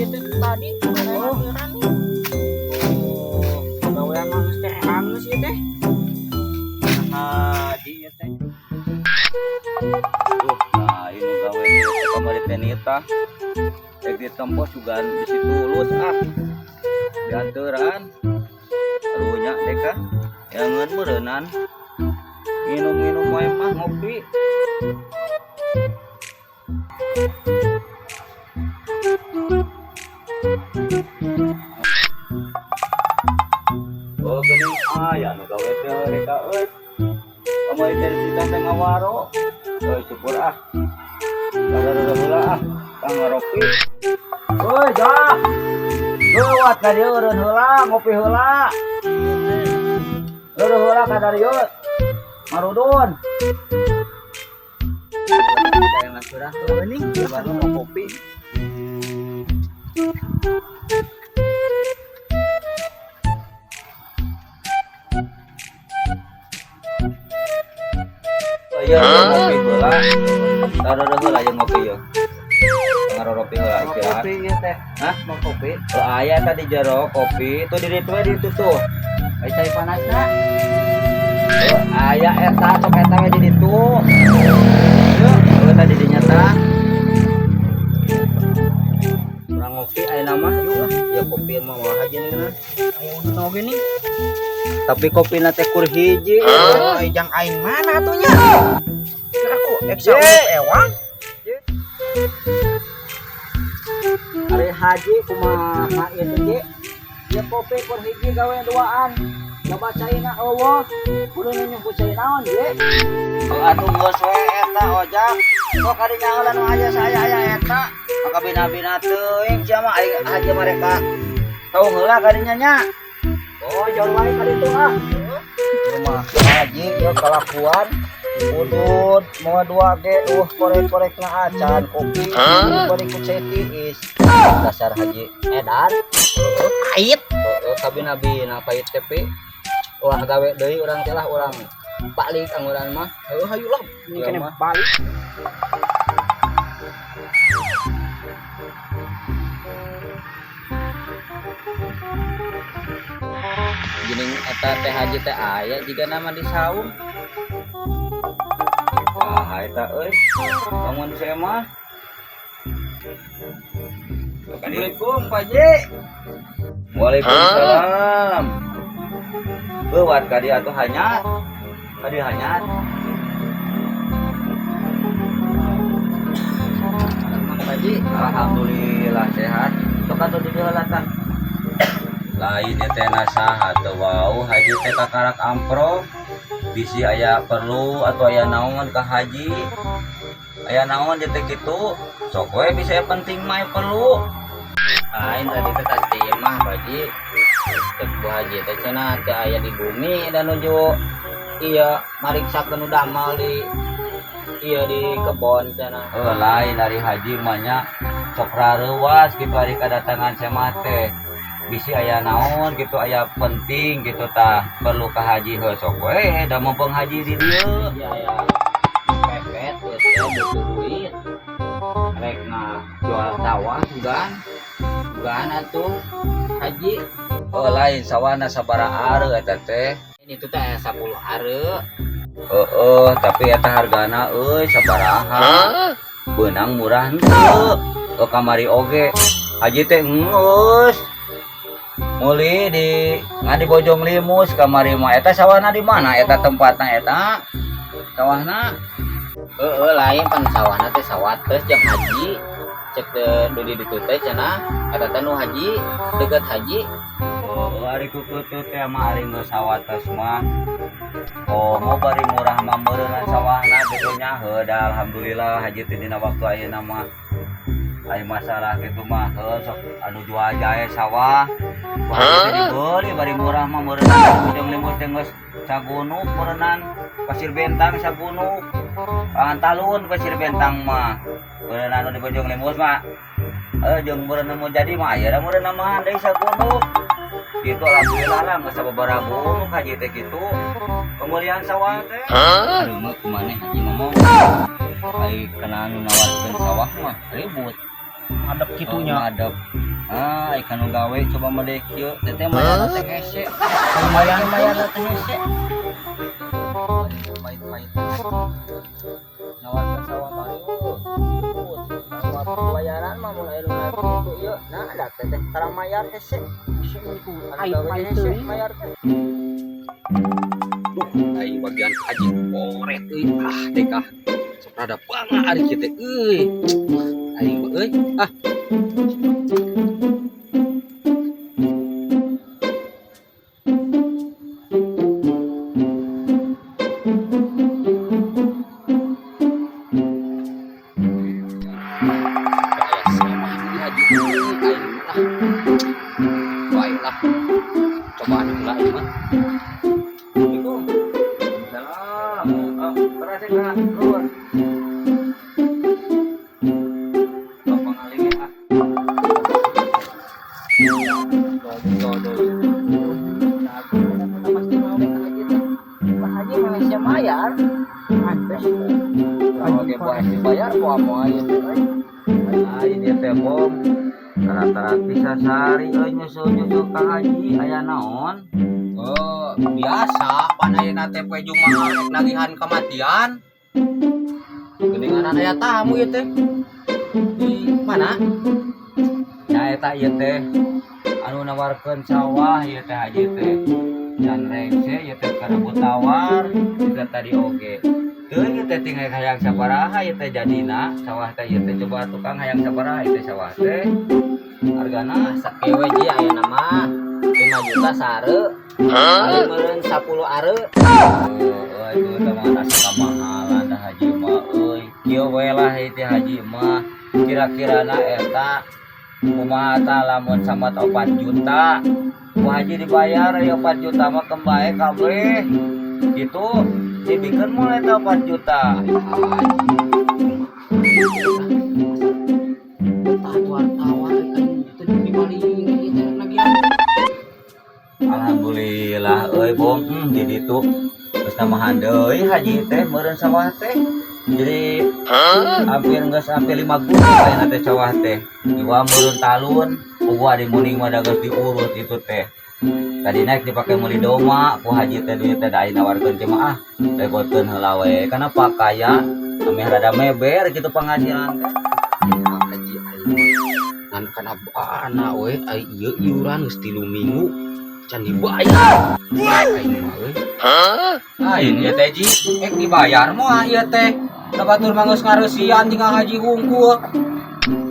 Haji teh tadi oh. Oh, Gawean mah geus teh hangus ieu teh. Haji ieu teh. Nah, ini gawe teh kamari teh nita. Rek ditempo sugan bisi tulus ah. Dianteran. Aduh nya deka. Jangan meureunan. Minum-minum wae mah ngopi. Oh, geuning aya nu gawe teh deka euy. Kamari teh kita teh ngawaro. Euy, syukur ah. Kada heula ah, kang ngaropi. Euy, dah. Lewat ka dieu eureun heula, ngopi heula. Eureun heula ka dieu. Marudun. Saya ngasurah geuning baru mau kopi. Oh, iya, ngopi heula. Taruh heula jeung ngopi yeuh. Ngaropi heula Mau istirahat. kopi ieu teh. Hah? Mau kopi. Oh, aya tadi jero kopi, tuh di ditu we di ditu tuh. Ai cai panasna. Oh, aya eta sok eta we di ditu. Yeuh, oh, tadi di nyata. Urang ngopi ayeuna mah yuk ah. Ya kopi mah moal haji nih. Aya udun oge nih. Tapi kopina teh kur hiji. Oh, jang aing mana atuh nya? Kira aku eksa Ye. ewang. Ari haji kumaha ieu teh Ji? Ya kopi kur hiji gawe duaan. Coba caina eueuh. Kudu nunjuk ku cai naon, Ji? Oh, atuh geus we eta ojak. Sok kadinya heula nu aya saya aya eta. Maka bina-bina teuing sia mah aing haji mereka. Tau heula kadinya nya. Oh, jauh wae ka ditu ah. Rumah haji ieu kalakuan udud mau dua ge korek-korekna acan kopi bari ku cai tiis. Dasar haji edan. Pahit. Heeh, kabina-bina pahit teh pi. Wah gawe deui urang teh lah urang balik angguran mah. Heuh hayu lah, ini Iya, kene mah. balik. Geuning eta teh haji teh aya jiga nama di saung. Wah, eta euy. Bangun saya mah. Assalamualaikum, Pak Haji. Waalaikumsalam. Lewat ka dieu atuh hanyat. Ka dieu hanyat. Mang Pak Haji, Alhamdulillah sehat. Sok atuh di dieu lah tah. Lain ieu teh nasaha teu wau haji teh kakarak amprok. Bisi aya perlu atau aya naon ka haji. Aya naon dia teh kitu. Sok we bisa aya penting mah aya perlu. Lain tadi teh tas di imah Pak Haji. Cek Bu Haji teh cenah teu aya di bumi dan nuju iya mariksakeun nu damal di iya di kebon cenah. Oh, lain dari haji mah nya sok rareuwas gitu ari kadatangan saya teh. Bisi aya naon gitu aya penting gitu tah perlu ka haji heuh sok we da mumpung haji di dieu. Iya aya pepet ieu teh butuh duit. Rek jual sawah sugan. Sugan atuh Haji. Oh lain sawahna sabaraha are eta teh. Ini tuh teh aya 10 are. Heeh, tapi eta hargana euy sabaraha. Beunang murah henteu. Ke kamari oge. Haji teh geus. Muli di ngan di Bojong Limus kamari mah eta sawahna di mana eta tempatna eta? Sawahna Heeh, lain pan sawahna teh sawah teus jeung haji. Cek teh di ditu teh cenah eta teh nu haji deket haji. Oh, ari kukutut teh mah ari geus sawates mah. Oh, mau bari murah mah meureunna sawahna kitu nya. Heuh da alhamdulillah haji teh dina waktu ayeuna mah. Aya masalah kitu mah heuh sok anu jual jahe sawah. Ku haji teh dibeli bari murah mah meureunna Bojong Limus teh geus sagunuk meureunnan Pasir Bentang sagunuk. Pantalun Pasir Bentang mah. Meureunna anu di Bojong Limus mah. Jeung meureunna mau jadi mah aya da meureunna mah deui sagunuk. Gitu alhamdulillah lah geus sababaraha gunung haji teh kitu. Pembelian sawah teh. Aduh mah kumaneh haji ngomong. Ai kana nu nawarkeun sawah mah ribut. Ngadep kitunya. Oh, ngadep. Ah, ikan nu gawe coba mah deh kieu. Teteh mayar teh hese. Lumayan. Mayar teh hese. Pahit-pahit. Nawarkan sawah baru. Nawar bayaran mah mulai lu kitu ieu. Nah, ada teteh tara mayar hese. Pahit pahit teuing. Mayar teh. Duh, aing bagian haji koret euy. Ah, dek ah. Sok rada bangga ari kieu teh euy. Aing mah euy. Ah. Aya sama di haji euy aing ah. Baiklah. Cobaan heula ieu mah. Assalamualaikum. Salam. Oh, terasa kak, keluar. Bapak ngalingin ah. Pasti mau deh haji teh. Pak Haji Malaysia mayar. Antes. Oke, boleh dibayar mau mau aja teh. Lain ya teh bom. Rata-rata bisa sehari euy nyusul-nyusul ka haji aya naon? Oh, biasa pan ayeuna teh poe Jumaah rek nagihan kematian. Geuningan aya tamu ieu teh. Di mana? Nya eta ieu teh anu nawarkeun sawah ieu teh haji teh. Dan rengse ieu teh karebut tawar juga tadi oge. Teuing ieu teh tinggal hayang sabaraha ieu teh jadina sawah teh ieu teh coba tukang hayang sabaraha ieu teh sawah teh. Hargana Sakieu we ji ayeuna mah 5 juta sare. Paling meureun 10 are. Heuh, itu teh mah asa kamahalan dah haji mah euy. Kieu we lah ieu teh haji mah kira-kirana eta kumaha tah lamun samat 4 juta. Ku haji dibayar ya 4 juta mah kembae kabeh. Gitu dibikeun mulai teh 4 juta. Tawar-tawar aing teh dibali ieu teh rek nagihan. Alhamdulillah euy bom di ditu geus namahan deui haji teh meureun sawah teh. Jadi hampir geus hampir 5 gunung ayeuna teh sawah teh. Iwa meureun talun, puguh adi muning mah da geus diurut itu teh. Tadi naik dipake meuli doma ku haji teh duit teh da aya nawarkeun teh mah ah legotkeun heula we kana pakaya ameh rada meber gitu penghasilan teh. Haji aing ngan kana bana we ai ieu iuran geus 3 minggu can dibayar. Aing mah euy. Lain ieu teh ji, ek dibayar moal ieu teh. Da batur mah geus ngareusian tinggal haji hungkul.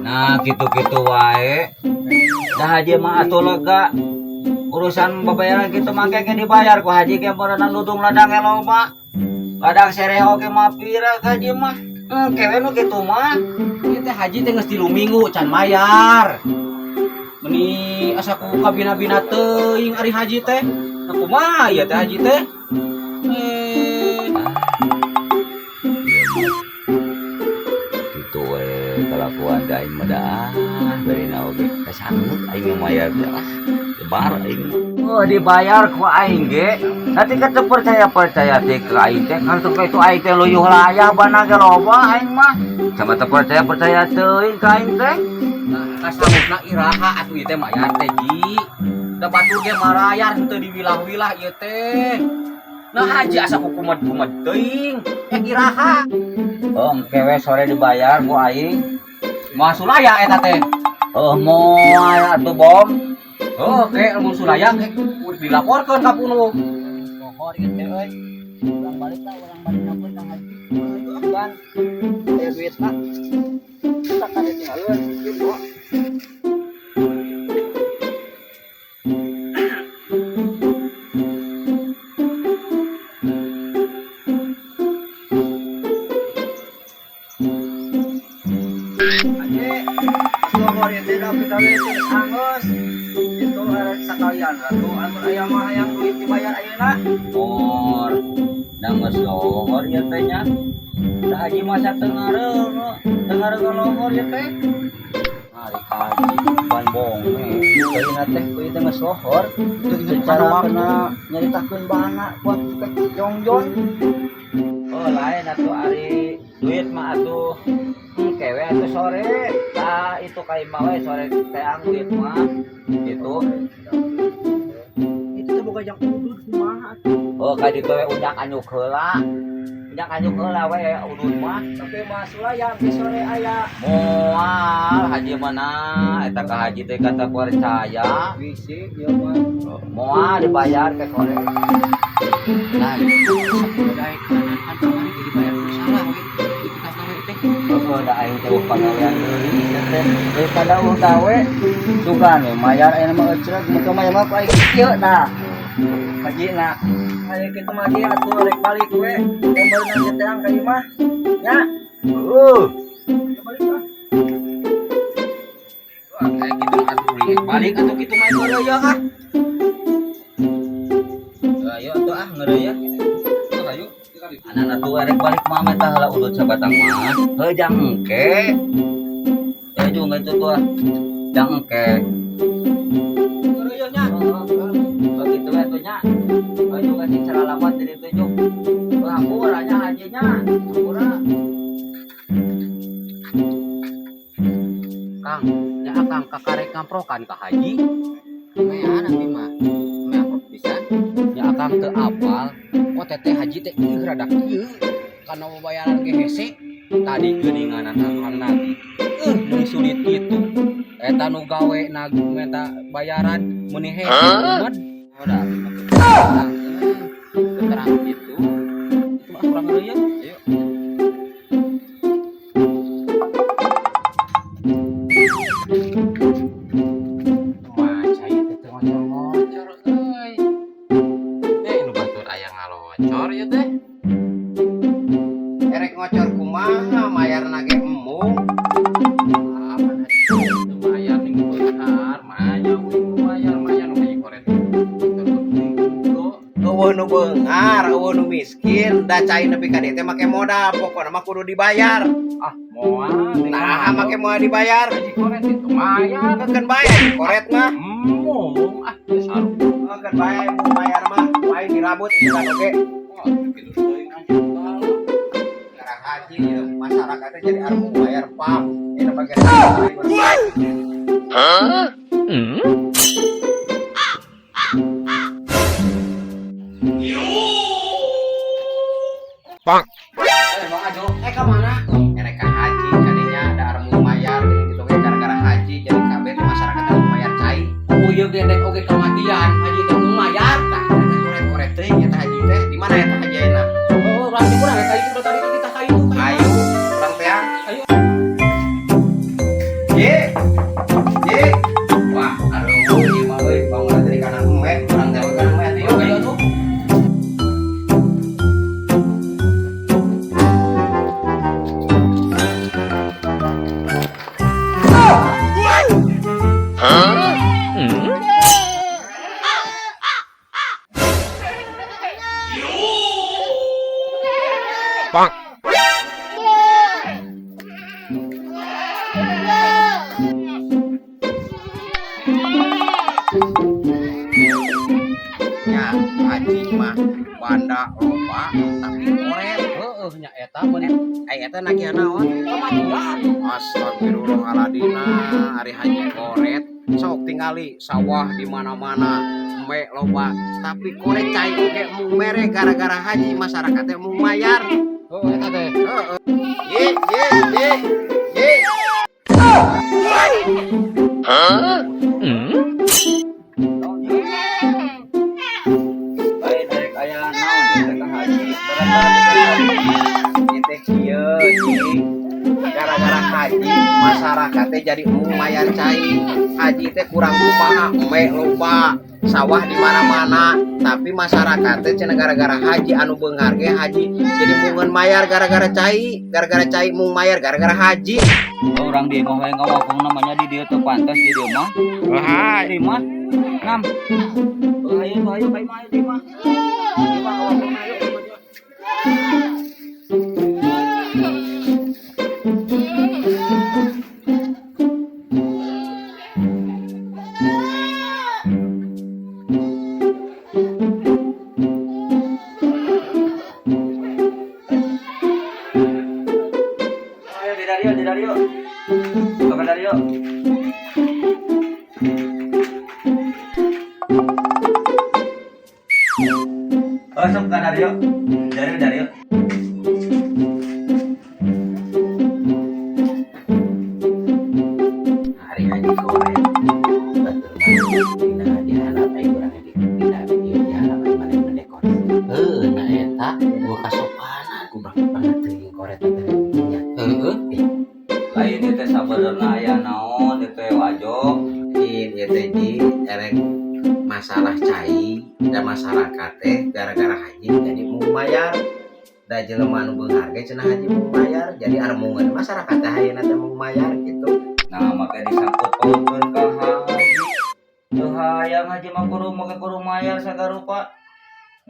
Nah gitu-gitu wae. Dah haji mah atuh lega. Urusan babayaran gitu mah ke dibayar ku haji ge meureunna ludung ladang ge loba. Ladang sereh oge mah pira ka haji mah. Kewe nu kitu mah. Ieu teh haji teh geus 3 minggu can mayar. Meni asa ku kabina-bina teuing ari haji teh. Nah kumaha ieu teh haji teh? Gitu we kalakuan da aing mah dah. Barina oge kasanggup aing mah mayar teh ah. Lebar aing. Oh dibayar ku aing ge. Nanti kan teu percaya-percaya teh ka aing teh kan teu itu aing teh luyuh layah bana ge loba aing mah. Sama teu percaya-percaya teuing ka aing teh. Nah, kasanggupna iraha atuh ieu teh mayar teh ji. Da batur ge marayar henteu diwilah-wilah ieu teh. Nah haji asa ku kumed-kumed teuing. Ek iraha. Oh, engke we sore dibayar ku aing. Moal sulaya eta teh. Oh, moal atuh bom. Oh, ke lamun sulaya ke dilaporkeun ka punu. Lohor ieu teh euy. Urang balik lah, urang balik kampung ka haji. Ban aya duitna. Tak ada tinggalin gitu. Haji, lohor ieu teh da pitawe teh anggeus. Itu sakalian atuh anu aya mah hayang duit dibayar ayeuna. Mor, da geus lohor ieu teh nya. Da haji masa teu ngareung, teu ngareung lohor ieu teh. Ari haji ban bonge. Ayeuna teh kuy teh geus lohor. Secara kena nyaritakeun bana buat jongjon. Oh lain atuh ari duit mah atuh Engke we atuh sore. Tah itu ka imah we sore teang duit mah. Gitu. Itu teh boga jang udud kumaha atuh. Oh, ka ditu we unjak anyuk heula. Unjak anyuk heula we udud mah. Tapi mah sulayang ke sore aya. Moal haji mana eta ka haji teh kata percaya. Bisi ieu mah. Moal dibayar ke sore. Nah, 10 daek kanan kan kamari jadi bayar ku salah we. Itu tah gawe teh. Heeh, da aing teh pagawean deui teh. Daripada eueuh gawe sugan we mayar ayeuna mah eucreg mun mah mah ku aing kieu tah. Hajina. Ayo kitu mah ge atuh rek balik we. Gambarna teh teang ka imah. Nya. Heeh. Balik ah. Wah, kayak gitu atuh balik atuh kitu mah Ayo ah. Ayo atuh ah ngeureuyeuh. Ayo. Anak atuh erek balik mah mah tah heula udud sabatang mah. Heuh jang engke. Eh juga itu tuh ah. Jang engke. Ngeureuyeuh nya. Heeh. Begitu we atuh nya. Heuh juga sing salalamat di ditu juk. Heuh hampura nya hajinya. Hampura. Kang, nya akang kakarek ngamprokan ka haji. Mean abi mah. Meh amprok pisan. Nya akang teu apal. Kok teteh haji teh ih rada kieu. Kana bayaran ge hese. Tadi geuninganan akang nagih. Meuni sulit kitu. Eta nu gawe nagih minta bayaran meuni hese umed. Udah, terang, terang gitu. Itu mah kurang ngeureuyeuh. Ayo. Mah cai teh teu ngocor-ngocor euy. Eh nu batur aya ngalocor ieu teh. Erek ngocor kumaha mayarna ge embung. Apa haji teu mayar ning beunghar, maya we mayar mayar nu haji koret. Eueuh nu beunghar, eueuh nu miskin, da cai nepi ka dieu teh make modal, pokona mah kudu dibayar. Ah, moal Nah, make moal dibayar. haji koret itu mayar. Keun bae haji koret mah. Embung ah teu saru. Keun bae mun bayar mah, lain dirabut itu kan oge. Oh, kitu teuing haji tah. Gara haji ieu masyarakatnya jadi armung bayar pam. Eta bagian Eh, Bang Ajo, Eh ka mana? Erek ka haji kadinya da armung mayar geuning gitu ge gara-gara haji jadi kabeh teh masyarakat anu mayar cai. oh ieu ge dek oge kematian, haji teh mayar. Tah, eta koret-koret teuing eta haji teh. Di mana eta haji ayeuna? Oh, urang di kurang eta itu tadi kita ka itu. Ayo, urang teh. Ayo. Ye. Ye. Wah, aduh, ieu mah euy, bangunan dari kanan embe, urang teh kana embe atuh. Ayo, ayo tuh. Nya, haji mah banda loba tapi koret. Heeh, nya eta mun Ai eta nagihan naon? kematian. Astagfirullahaladzim, ari haji koret. Sok tingali sawah di mana-mana, embe loba, tapi koret cai oge mung mere gara-gara haji masyarakatnya mung mayar. Heeh, eta teh. Heeh. Ye, ye, ye, ye. Lain rek aya naon ieu teh ka haji. Ieu teh kieu, cing. Gara-gara haji masyarakatnya jadi mung mayar cai. Haji teh kurang kumaha, embe loba, sawah di mana-mana, tapi masyarakatnya cenah gara-gara haji anu beunghar ge haji jadi mungeun mayar gara-gara cai, gara-gara cai mung mayar gara-gara haji. Oh, urang di imah we ngawakong namanya di dieu teu pantas di dieu mah. Di imah. Ngam. Oh, ayo ayo ka imah ayo di imah. Di imah ngawakong ayo. Ayo di dieu di Oh, sok ka Dario. Dario, Dario. Hari haji koret. Batur mah dina diharap ai urang di dina ieu diharap ai maneh mendekor. Heuh, na eta gua kasopanan ku banget teuing koret teh nya. Heueuh. Lain ieu teh sabenerna aya naon ieu teh wajo. Ieu teh, Ji, erek masalah cai da masyarakat teh gara-gara haji jadi mau bayar, da jelema anu beunghar ge cenah haji mau bayar, jadi armungeun masyarakat teh ayeuna teh mau bayar gitu. Nah, make disangkut pautkeun ka haji. Teu hayang haji mah kudu make kudu mayar sagarupa.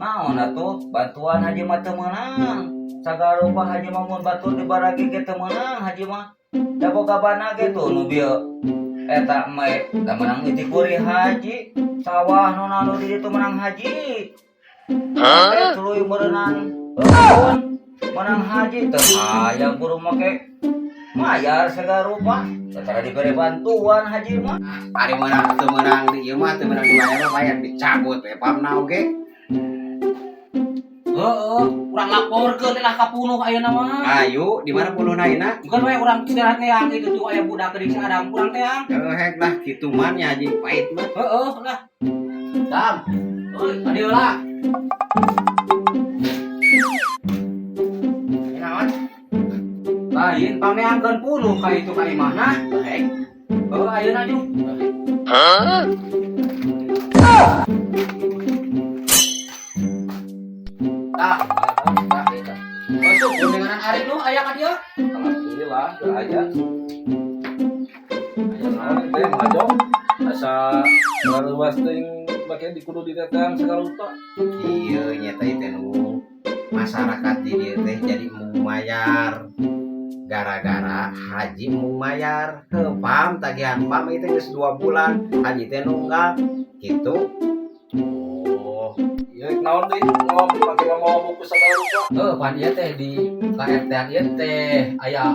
Naon atuh bantuan haji mah teu meunang. Sagarupa haji mah mun batur dibaragi ge teu meunang haji mah. Da boga bana ge tuh nu bieu eta me da meunang itikuri haji. Sawah nu anu di ditu meunang haji. Hah? Tuluy meureunan kebun meunang haji, teu hayang kudu make mayar sagarupa. Tara diberi bantuan haji mah. Ari meunang teu meunang di ieu mah, teu meunang dibayar mah, bayar dicabut we pamna oge. Heeh, urang laporkeun lah ka punuh ayeuna mah. Ayo, di mana puluhna ayeuna? Bukan we urang istirahat neang itu tuh aya budak geuning si Adam kurang teang. Heuh, hek lah kitu mah nya, haji pahit mah. Heeh lah. Dam. Euy, ka dieu lah. Naon? Lain pangneangkeun puluh ka itu ka imahna. Hek. Heuh, ayeuna jung. Tah, tah eta. Masuk gundenganan ari nu aya ka dieu. Alhamdulillah, teu aya. Aya naon teh majo? Asa laluas teuing make di kudu ditetang segala rupa. Ieu nya teh teh nu masyarakat di dieu teh jadi mau mayar gara-gara haji mau mayar ke pam, tagihan pam itu geus 2 bulan haji teh nunggal gitu. Oh, ieu naon deui ngomong make ngomong buku segala rupa. Heuh, pan ieu teh di KRT ieu teh aya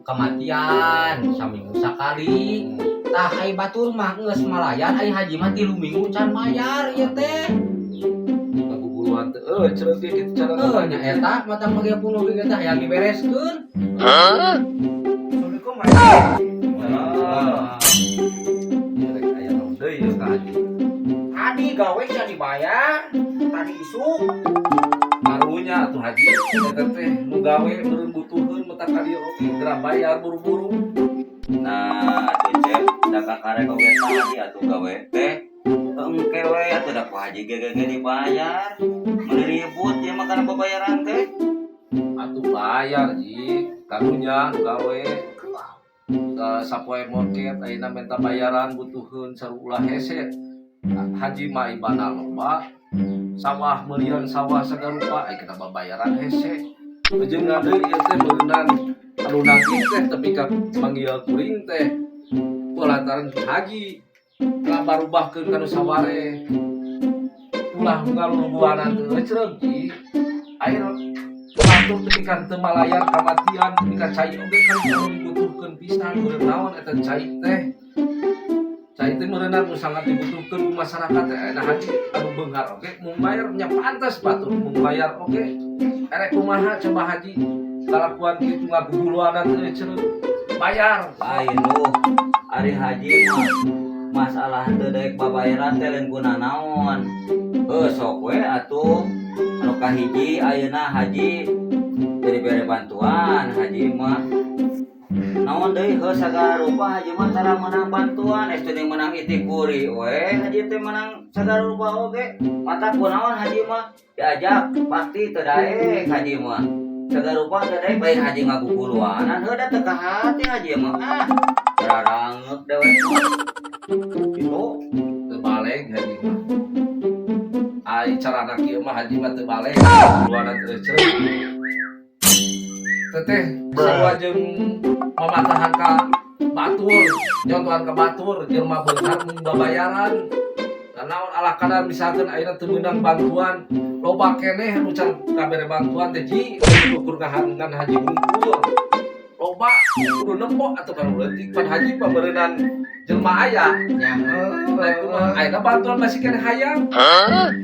kematian saminggu sakali. Tah, ai batur mah geus malayan, ai haji mah 3 minggu can mayar ieu teh. Guguluan teh euy cereut ge kitu cara. Heuh, nya eta mata make puluh ge teh hayang dibereskeun. Assalamualaikum. Ah. Ieu rek aya naon deui ieu ka haji? Tadi gawe can dibayar. Tadi isuk. Karunya atuh haji eta teh nu gawe meureun butuheun mata ka dieu oge geura bayar buru-buru. Nah, atuh Cep, da kakarek oge tadi atuh gawe teh. Engke we atuh da ku haji ge ge dibayar. Meuli ribut ieu mah kana babayaran teh. Atuh bayar, Ji, karunya nu gawe. Sapoe moket ayeuna minta bayaran butuheun sarulah hese. Haji mah ibana loba. Sawah meulian sawah sagarupa ai kana babayaran hese. Jeung deui ieu teh meureunan anu nagih teh tepi ka manggil kuring teh lantaran haji ngabarubahkeun kana saware. Ulah ngaluluguanan teh cereug, Ji. Air batur tepi ka teu malayar kamatian tepi ka cai oge kan anu dibutuhkeun pisan meureun naon eta cai teh. Cai teh meureunna nu sangat dibutuhkeun ku masyarakat teh. Ayeuna haji anu beunghar oge mun bayar nya pantes, batur mun bayar oge erek kumaha coba haji kalakuan kitu ngaguguluanan teh cereug bayar. Lain lu, ari haji mah masalah teu daek babayaran teh lain guna naon. Heuh, sok we atuh anu kahiji ayeuna haji jadi bere bantuan haji mah. Naon deui, heuh, sagala rupa haji mah tara meunang bantuan, es teu meunang itikuri we haji teh meunang sagala rupa oge. Mata kunaon haji mah diajak pasti teu daek haji mah. Sagala rupa teu daek, lain haji ngaguguluanan, heuh, da teu kahati haji mah. Ah, rarangeuk dewek mah. Gitu. Teu baleg haji mah. Ai carana kieu mah haji mah teu baleg guguluanan teh cereug. Teteh sarua jeung mamatahan ka batur, nyontohan ka batur, jelema beunghar mun babayaran. Naon ala kadar misalkan ayeuna teu meunang bantuan, loba keneh anu can kabere bantuan teh, Ji, ukur kahangan haji hungkul. Loba Kudu nempo atuh kalau leutik pan haji mah beureunan jelema aya. Nya. Lain kumaha ayeuna bantuan masih keneh hayang.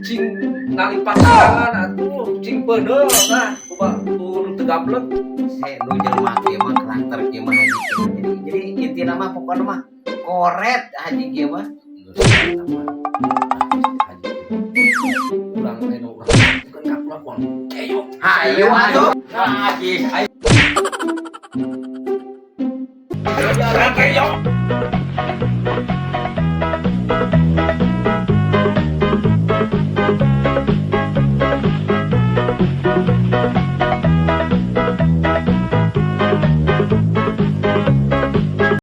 Cing nalipat tangan atuh, cing peuneu nah kumaha tuh teu gablek. Se nu jelema kieu mah karakter kieu mah haji kieu. Jadi intina mah pokokna mah koret haji kieu mah. Geus eta mah. Haji. Urang anu urang bukan kakulak keyo. Hayu atuh. Haji, ayo. Keyo.